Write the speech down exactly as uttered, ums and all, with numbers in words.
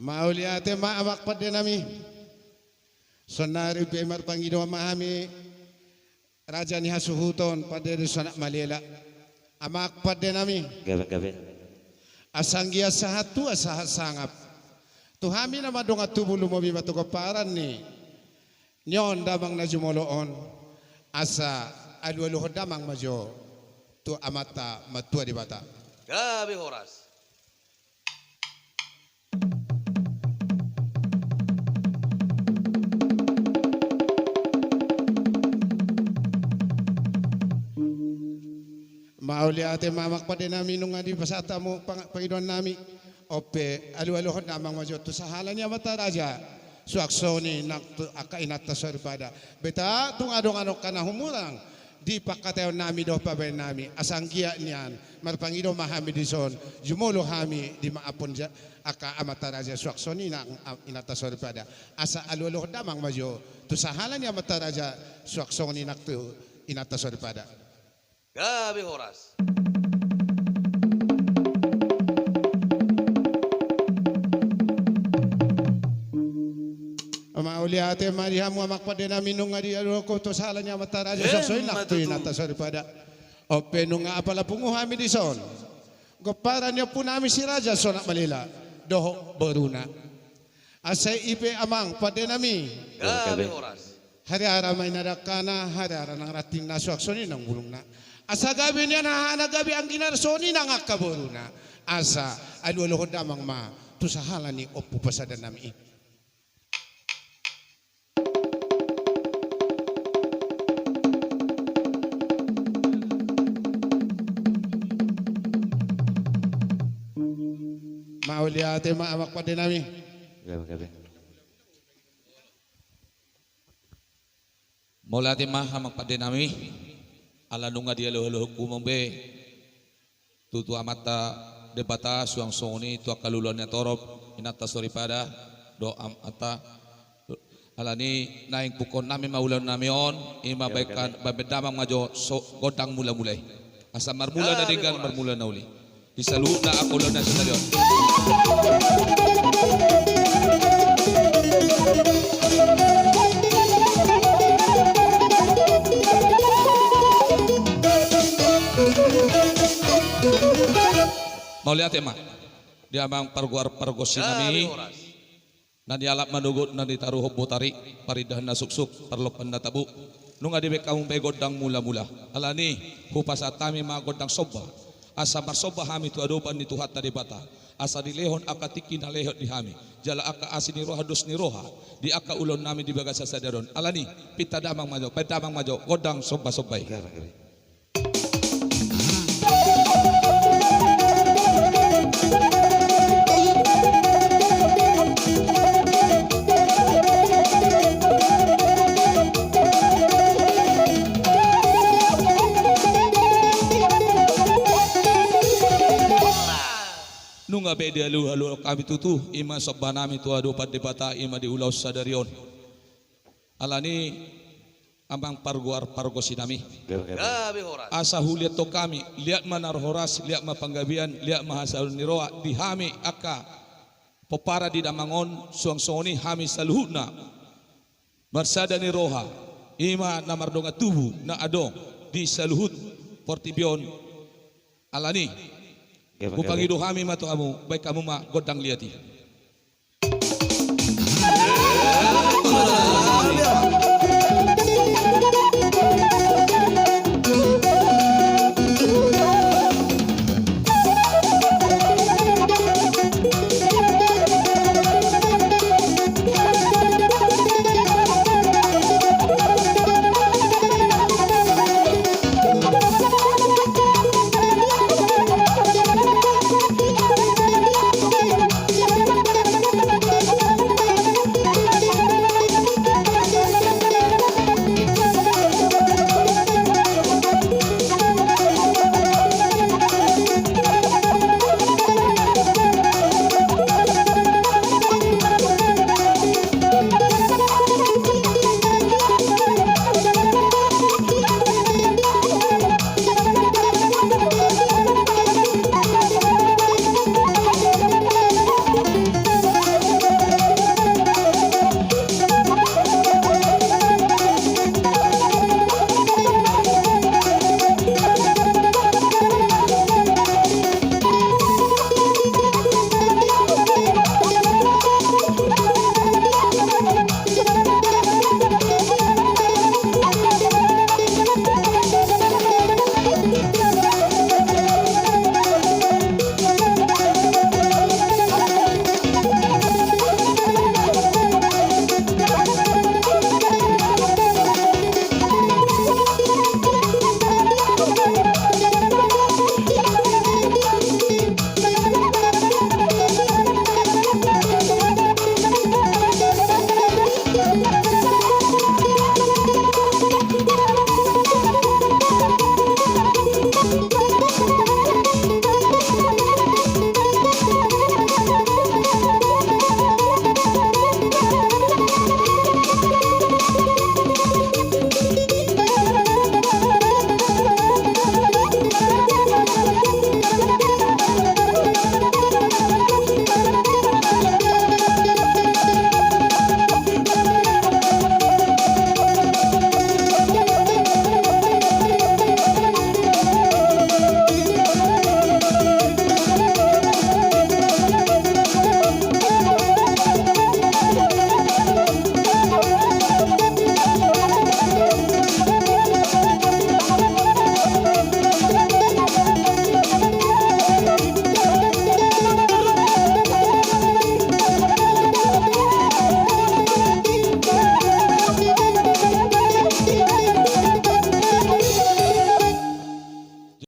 Mauliate ma amang pande nami. Saonari pe marpangido ma hami raja ni hasuhuton pande ni Sonak Malela. Amang pande nami. Gabe, gabe. Asa anggiat sahat tua sahat sangap tu hami na mardongan tubu, lumobi ma tu pomparan ni on damang na jumolo on. Asa alualuhon damang ma jo tu Amanta Martua Debata. Gabe horas. Mauliate ma amang pande nami, nunga dipasahat hamu pang-, pangidoan nami. On pe alualuhon damang ma jo tu sahala ni amanta raja, suang songon i nang tu angka inanta soripada. Beta tung adong angka na humurang di pangkataion nami dohot pambahenan nami, asa anggiat nian marpangido ma hami dison, jumolo hami dimaafhon ja-, angka amanta raja suang songon i nang am-, inanta soripada. Asa alualuhon damang ma jo tu sahala ni amanta raja suang songon i nang tu inanta soripada. Gabe horas. Mauliate ma di hamu amang pande nami, nunga dialuhon tu sahala ni amanta raja suang songon i nang tu inanta soripada. On pe nunga apala pungu hami dison, pomparan ni ompu nami si Raja Sonak Malela dohot boruna. Asa i pe amang pande nami. Gabe horas. Hariara ma i na dangkana, hariara nang rantingna, suang songon i nang bulungna. Asa gabe nian hahana, gabe anggina, songon i nang angka boruna. Asa alualuhon damang ma tu sahala ni ompu pasada nami i. Mauliate ma amang pande nami. Gabe, gabe. Mauliate ma amang pande nami, ala nunga dialualuhon hamu be tu, tu Amanta Debata, suang songon i tu angka luluan ni torop, inanta soripada dohot amanta. Alani naeng pungkaon nami ma ulaon nami on, i ma baen, baen damang ma jo so gondang mulamula i. Asa marmula na denggan, marmula na uli di saluhutna angka ulaon na sadari on. Mauliate ma di amang pargoar pargonsi nami. Na nialap manogot, na nitaruhon botari, parindahan na suksuk, parlompan na tabu. Nunga dibaen hamu be gondang mulamula. Alani, hupasahat hami ma gondang somba. Asa marsomba hami tu adopan ni Tuhanta Debata. Asa dilehon angka tingki na lehot di hami. Jala angka asi ni roha, dos ni roha. Di angka ulaon nami di bagasan sadari on. Alani, pinta damang ma jo, baen damang ma jo, gondang somba-somba i. Nunga be dialualuhon hami tutu, i ma somba nami tu adopan Debata, i ma di ulaon sadari on. Alani, amang pargoar pargonsi nami. Gabe horas. Asa huliathon hami, liat ma na horas, liat ma panggabean, liat ma hasahaton ni roha di hami angka pomparan di damang on, suang songon i hami saluhutna marsada ni roha, i ma na mardongan tubu na adong di saluhut portibi on. Alani, gabe, hupangido hami ma tu hamu, baen hamu ma gondang liat i.